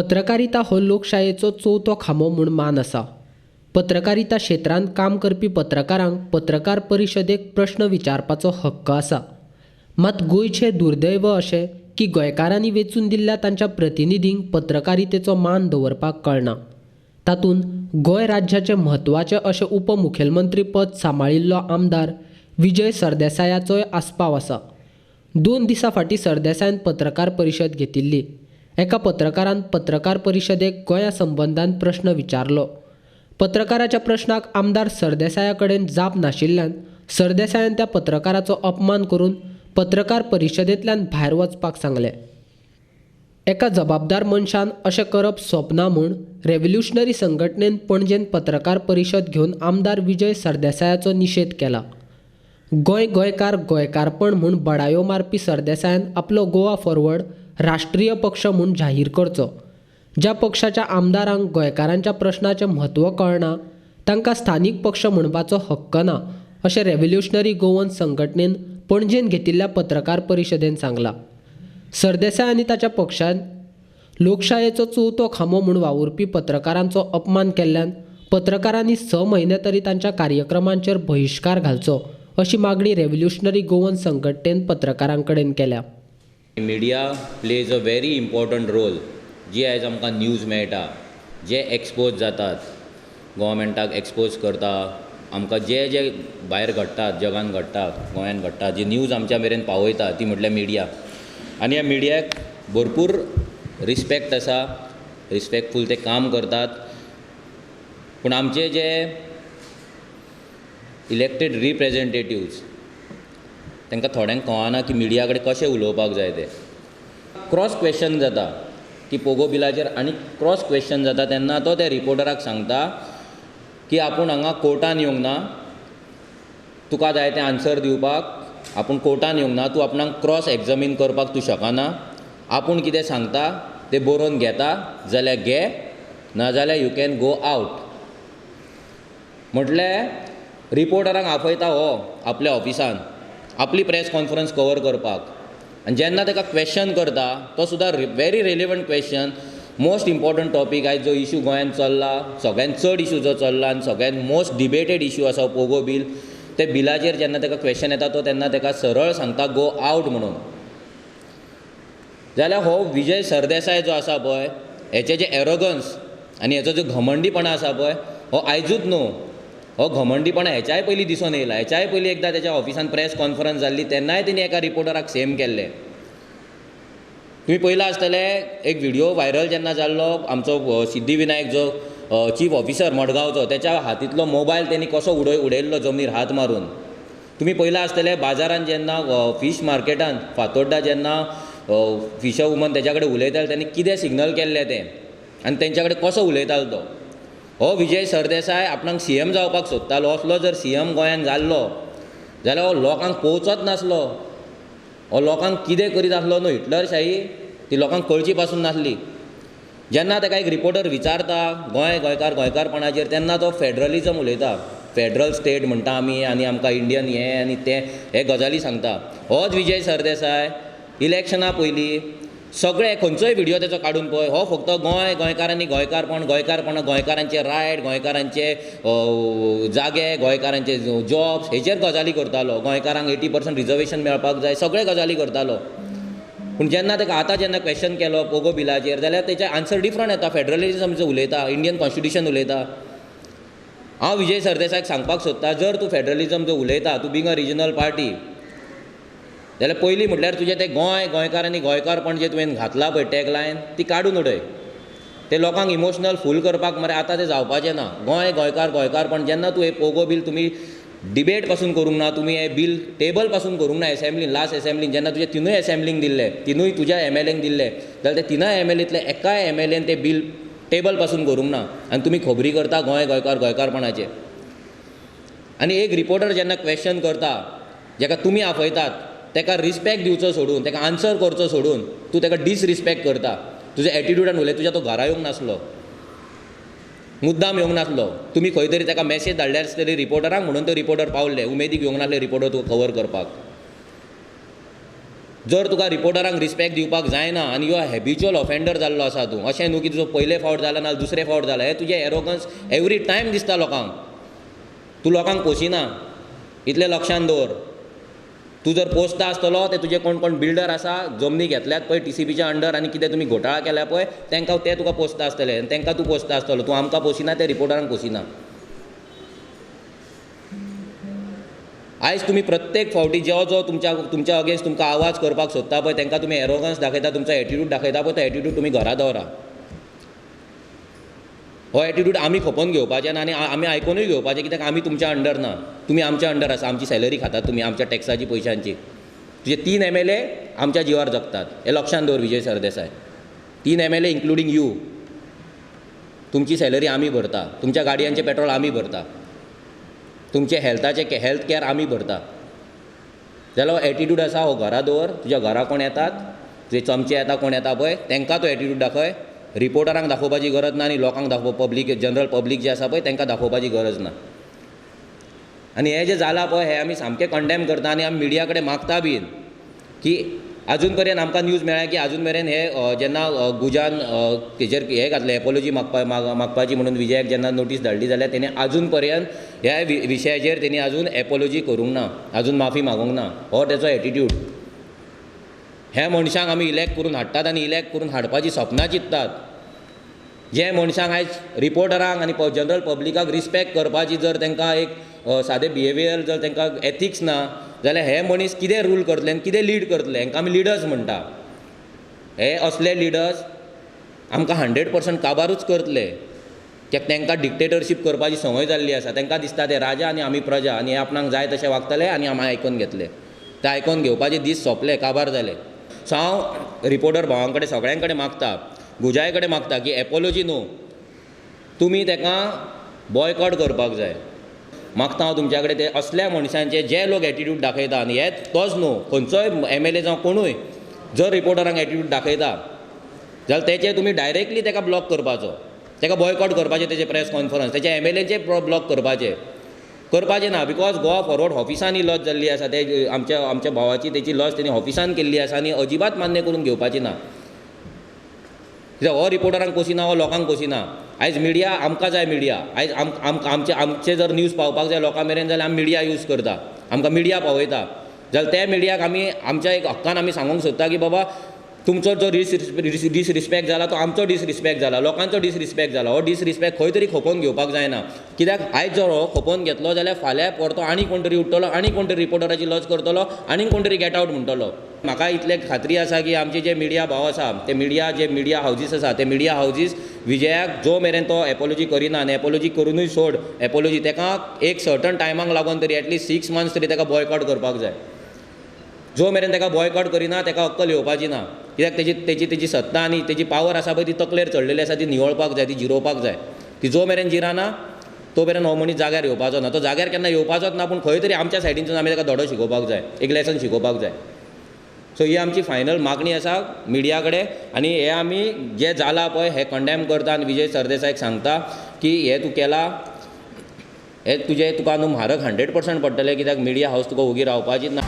पत्रकारिता हो लोकशायेचो चवथो खांबो म्हूण मान आसा. पत्रकारिता क्षेत्रांत काम करपी पत्रकारांक पत्रकार परिशदेक प्रश्न विचारपाचो हक्क आसा. मात गोंयचें दुर्दैव अशें की गोंयकारांनी वेंचून दिल्ल्या तांच्या प्रतिनिधींक पत्रकारितेचो मान दवरपाक कळना. तातूंत गोंय राज्याचें म्हत्वाचें अशें उपमुखेलमंत्री पद सांबाळिल्लो आमदार विजय सरदेसायाचोय आस्पाव आसा. 2 दिसां फाटीं सरदेसायान पत्रकार परिशद घेतिल्ली. एका पत्रकारान पत्रकार परिशदेक गोंया संबंदान प्रश्न विचारलो. पत्रकाराच्या प्रश्नाक आमदार सरदेसाया कडेन जाप नाशिल्ल्यान सरदेसायान त्या पत्रकाराचो अपमान करून पत्रकार परिशदेंतल्यान भायर वचपाक सांगलें. एका जबाबदार मनशान अशें करप सोबना म्हूण रेव्होल्युशनरी संघटनेन पणजेन पत्रकार परिशद घेवन आमदार विजय सरदेसायाचो निशेध केला. गोंय गोंयकार गोंयकारपण म्हूण बडायो मारपी सरदेसायान आपलो गोवा फॉरवर्ड राष्ट्रीय पक्ष म्हूण जाहीर करचो. ज्या पक्षाच्या आमदारांक गोंयकारांच्या प्रश्नाचें म्हत्व कळना तांकां स्थानीक पक्ष म्हणपाचो हक्क ना अशें रेव्होल्युशनरी गोवन संघटनेन पणजेन घेतिल्ल्या पत्रकार परिशदेन सांगलां. सरदेसाय आनी ताच्या पक्षान लोकशायेचो चवथो खांबो म्हूण वावुरपी पत्रकारांचो अपमान केल्ल्यान पत्रकारांनी 6 म्हयने तरी तांच्या कार्यक्रमांचेर बहिश्कार घालचो अशी मागणी रेव्होल्युशनरी गोवन संघटनेन पत्रकारां कडेन केल्या. Media plays a very important role. जी आयज आमकां न्यूज मेळटा, जे एक्सपोज जातात, गोवोरमेंटाक एक्सपोज करता, आमकां जे जे भायर घडटात, जगान घडटा, गोंयान घडटा, जी न्यूज आमच्या मेरेन पावयता ती म्हटल्यार मिडिया. आनी ह्या मिडियाक भरपूर रिस्पेक्ट आसा, रिस्पेक्टफूल ते काम करतात. पूण आमचे जे इलेक्टेड रिप्रेजेंटेटिव्स तांकां थोड्यांक कळना की मिडिया कडेन कशें उलोवपाक जाय तें. क्रॉस क्वेश्चन जाता की पोगो बिलाचेर आनी क्रॉस क्वेश्चन जाता तेन्ना तो त्या रिपोर्टराक सांगता की आपूण हांगा कोर्टान येवंक ना, तुका जाय तें आन्सर दिवपाक आपूण कोर्टान येवंक ना, तूं आपणाक क्रॉस एग्जामीन करपाक तूं शकना, आपूण कितें सांगता तें बरोवन घेता जाल्यार घे, नाजाल्यार you can go out. म्हटल्यार रिपोर्टरांक आपयता हो आपल्या ऑफिसान आपली प्रेस कॉन्फरन्स कवर करपाक. आनी जेन्ना ताका क्वेश्चन करता तो सुद्दां very relevant question, most important topic. आयज जो इशू गोंयांत चल्ला, सगळ्यांत चड इशू जो चल्ला आनी सगळ्यांत मोस्ट डिबेटेड इशू आसा पोगो बील, ते बिलाचेर जेन्ना ताका क्वेश्चन येता तो तेन्ना ताका सरळ सांगता गो आवट म्हणून. जाल्यार हो विजय सरदेसाय जो आसा पळय, हेचे जे एरोगन्स आनी हेचो जो घमंडीपणा आसा पळय, हो आयजूच न्हू, हो घमंडीपणा हेच्याय पयलीं दिसून येयला. हेच्याय पयलीं एकदां तेच्या ऑफिसान प्रेस कॉन्फरन्स जाल्ली तेन्नाय तेणी एका रिपोर्टराक सेम केल्लें. तुमी पळयलां आसतलें एक व्हिडियो व्हायरल जेन्ना जाल्लो, आमचो सिद्धी विनायक जो चीफ ऑफिसर मडगांवचो, तेच्या हातींतलो मोबायल तेणी कसो उडयल्लो जमनीर हात मारून. तुमी पळयलां आसतलें बाजारान जेन्ना फीश मार्केटान फातोड्डा जेन्ना फिशर वुमन तेच्या कडेन उलयताले तेणी कितें सिग्नल केल्लें तें आनी तेंच्या कडेन कसो उलयतालो तो. हो विजय सरदेसाय आपणाक सीएम जावपाक सोदतालो. असलो जर सीएम गोंयान जाल्लो जाल्यार हो लोकांक पळोवचोच नासलो. हो लोकांक कितें करीत आसलो न्हू, हिटलरशाही ती लोकांक कळची पासून नासली. जेन्ना ताका एक रिपोर्टर विचारता गोंय गोंयकार गोंयकारपणाचेर तेन्ना तो फेडरलिजम उलयता, फेडरल स्टेट म्हणटा आमी आनी आमकां इंडियन हें आनी तें हे गजाली सांगता. होच विजय सरदेसाय इलेक्शना पयलीं सगळे खंयचोय व्हिडियो तेचो काडून पळय, हो फक्त गोंय गोंयकारांनी गोंयकारपण गोंयकारपण गोंयकारांचे रायट, गोंयकारांचे जागे, गोंयकारांचे जॉब्स हेचेर गजाली करतालो. गोंयकारांक 80% रिजर्वेशन मेळपाक जाय, सगळे गजाली करतालो. पूण जेन्ना ताका आतां जेन्ना क्वेश्चन केलो पोगो बिलाचेर जाल्यार तेचे आन्सर डिफरंट येता. फेडरलिजम उलयता, इंडियन कॉन्स्टिट्युशन उलयता. हांव विजय सरदेसायाक सांगपाक सोदता, जर तूं फेडरलिजम जो उलयता, तूं बींग अ रिजनल पार्टी, जाल्यार पयलीं म्हटल्यार तुजें तें गोंय गोंयकारांनी गोंयकारपण जें तुवें घातलां पळय टॅगलायन ती काडून उडय. ते लोकांक इमोशनल फूल करपाक मरे आतां तें जावपाचें ना. गोंय गोंयकार गोंयकारपण जेन्ना तूं हें पोगो बील तुमी डिबेट पासून करूंक ना, तुमी हें बील टेबल पासून करूंक ना एसेंब्लीन, लास्ट एसेंब्लीन जेन्ना तुज्या तिनूय एसेंब्लीन दिल्ले, तिनूय तुज्या एमएलएन दिल्ले, जाल्यार ते तिनूय एमएलएंतले एकाय एमएलएन तें बील टेबल पासून करूंक ना आनी तुमी खबरी करता गोंय गोंयकार गोंयकारपणाचेर. आनी एक रिपोर्टर जेन्ना क्वेश्चन करता जेका तुमी आपयतात तेका रिस्पेक्ट दिवचो सोडून, तेका आन्सर करचो सोडून तूं तेका डिसरिस्पेक्ट करता. तुज्या एटिट्यूडान उलय, तुज्या तो घरा येवंक नासलो, मुद्दाम येवंक नासलो, तुमी खंय तरी तेका मॅसेज धाडल्या आसतली रिपोर्टरांक म्हणून तो रिपोर्टर पावले, उमेदीक येवंक नासले रिपोर्टर तुका कवर करपाक. जर तुका रिपोर्टरांक रिस्पेक्ट दिवपाक जायना आनी you are habitual offender जाल्लो आसा तूं, अशें न्हू की तुजो पयले फावट जाला ना दुसरे फावट जाला, हें तुजें एरोगन्स एवरी टायम दिसता लोकांक. तूं लोकांक पोशिना, इतलें लक्षांत दवर. तूं जर पोसता आसतलो ते तुजे कोण कोण बिल्डर आसा, जमनी घेतल्यात पळय टीसीपीच्या अंडर आनी कितें तुमी घोटाळा केल्या पळय तेंकां ते तुका पोसता आसतले आनी तेंकां तूं पोसता आसतलो. तूं आमकां पोशिना, ते रिपोर्टरांक पोशिना. आयज तुमी प्रत्येक फावटी जो जो तुमच्या तुमच्या अगेन्स्ट तुमकां आवाज करपाक सोदता पळय तेंकां तुमी एरोगन्स दाखयता, तुमचो एटिट्यूड दाखयता पळय, तो एटिट्यूड तुमी घरा दवरा. हो एटिट्यूड आमी खपोवन घेवपाचे ना आनी आमी आयकोनूय घेवपाचे, कित्याक आमी तुमच्या अंडर ना, तुमी आमच्या अंडर आसा, आमची सॅलरी खातात तुमी आमच्या टॅक्साची पयशांची. तुजे 3 MLA आमच्या जिवार जगतात, हें लक्षांत दवर Vijay Sardesai. 3 MLA including you. तुमची सॅलरी आमी भरता, तुमच्या गाडयांचें पेट्रोल आमी भरता, तुमचे हेल्थाचे हेल्थ कॅर आमी भरता. जाल्यार हो एटिट्यूड आसा हो घरा दवर. तुज्या घरा कोण येतात, तुजे चमचे येता कोण येता पळय तेंकां तो एटिट्यूड दाखय, रिपोर्टरांक दाखोवपाची गरज ना आनी लोकांक दाखोवप पब्लीक जनरल पब्लीक जे आसा पळय तेंकां दाखोवपाची गरज ना. आनी हें जें जालां पळय हें आमी सामकें कंडेम करता आनी आमी मिडिया कडेन मागता बीन की आजून पर्यंत आमकां न्यूज मेळ्ळ्या की आजून मेरेन हे जेन्ना गुजान हेजेर हें घातलें एपोलॉजी मागपाची म्हणून विजयाक जेन्ना नोटीस धाडली जाल्यार तेणें आजून पर्यंत ह्या विशयाचेर तेणी आजून एपोलॉजी करूंक ना, आजून माफी मागूंक ना. हो तेचो एटिट्यूड. ह्या मनशांक आमी इलेक्ट करून हाडटात आनी इलेक्ट करून हाडपाची सपनां चिंततात. जे मनशांक आयज रिपोर्टरांक आनी जनरल पब्लिकाक रिस्पेक्ट करपाची जर तांकां एक सादें बिहेवियर जर तांकां एथिक्स ना जाल्यार हे मनीस कितें रूल करतले आनी कितें लीड करतले? हांकां आमी लिडर्स म्हणटा. हे असले लिडर्स आमकां 100% काबारूच करतले, कित्याक तांकां डिक्टेटरशीप करपाची संवय जाल्ली आसा. तांकां दिसता ते राजा आनी आमी प्रजा आनी हे आपणाक जाय तशें वागतले आनी आमी आयकोन घेतले. ते आयकोन घेवपाचे दीस सोंपले, काबार जाले. सो हांव रिपोर्टर भावां कडेन सगळ्यां कडेन मागता, गुजाय कडेन मागता की एपोलॉजी न्हू, तुमी ताका बॉयकॉट करपाक जाय. मागता हांव तुमच्या कडेन ते असल्या मनशांचे जे लोक एटिट्यूड दाखयता आनी हे तोच न्हू, खंयचोय MLA जावं कोणूय जर रिपोर्टरांक एटिट्यूड दाखयता जाल्यार तेचे तुमी डायरेक्टली ताका ब्लॉक करपाचो, ताका बॉयकॉट करपाचें, तेचे प्रेस कॉन्फरन्स, तेचे MLAचे ब्लॉक करपाचे, करपाचें ना. Because Goa forward ऑफिसान ही लॉज जाल्ली आसा, ते आमच्या आमच्या भावाची तेची लॉज तेणी ऑफिसान केल्ली आसा आनी अजिबात मान्य करून घेवपाची ना. कित्याक हो रिपोर्टरांक पोशिना, हो लोकांक पोशिना. आयज मिडिया आमकां जाय, मिडिया आयज आमचे आमचे जर न्यूज पावपाक जाय लोकां मेरेन जाल्यार आमी मिडिया यूज करता, आमकां मिडिया पावयता. जाल्यार त्या मिडियाक आमी आमच्या एक हक्कान आमी सांगूंक सोदता की बाबा तुमचो जो डिसरिस्पेक्ट जाला तो आमचो डिसरिस्पेक्ट जाला, लोकांचो डिसरिस्पेक्ट जाला. हो डिसरिस्पेक्ट खंय तरी खपोवन घेवपाक जायना, कित्याक आयज जर हो खपोवन घेतलो जाल्यार फाल्यां परतो आनी कोण तरी उठ्ठलो, आनी कोण तरी रिपोर्टराची लज करतलो, आनी कोण तरी गेट आवट म्हणटलो. म्हाका इतलें खात्री आसा की आमचे जे मिडिया भाव आसा, ते मिडिया जे मिडिया हावजीस आसा, ते मिडिया हावजीस विजयाक जो मेरेन तो एपोलॉजी करिना आनी एपोलॉजी करुनूय सोड, एपोलॉजी ताका एक सर्टन टायमाक लागून तरी एटलिस्ट 6 मंथ्स तरी ताका बॉयकॉट करपाक जाय. जो मेरेन ताका बॉयकॉट करिना ताका अक्कल येवपाची ना, कित्याक तेजी तेजी तेजी सत्ता आनी तेजी पावर आसा पळय ती तकलेर चडलेली आसा, ती निवळपाक जाय, ती जिरोवपाक जाय. ती जो मेरेन जिराना तो मेरेन हो मनीस जाग्यार येवपाचो ना, तो जाग्यार केन्ना येवपाचोच ना. पूण खंय तरी आमच्या सायडीनसून आमी ताका धडो शिकोवपाक जाय, एक लेसन शिकोवपाक जाय. सो ही आमची फायनल मागणी आसा मिडिया कडेन आनी हे आमी जें जालां पळय हें कंडेम करता आनी विजय सरदेसायक सांगता की हें तूं केलां हें तुजें तुका न्हू म्हारग 100% पडटलें, कित्याक मिडिया हावस तुका ओगी रावपाची ना.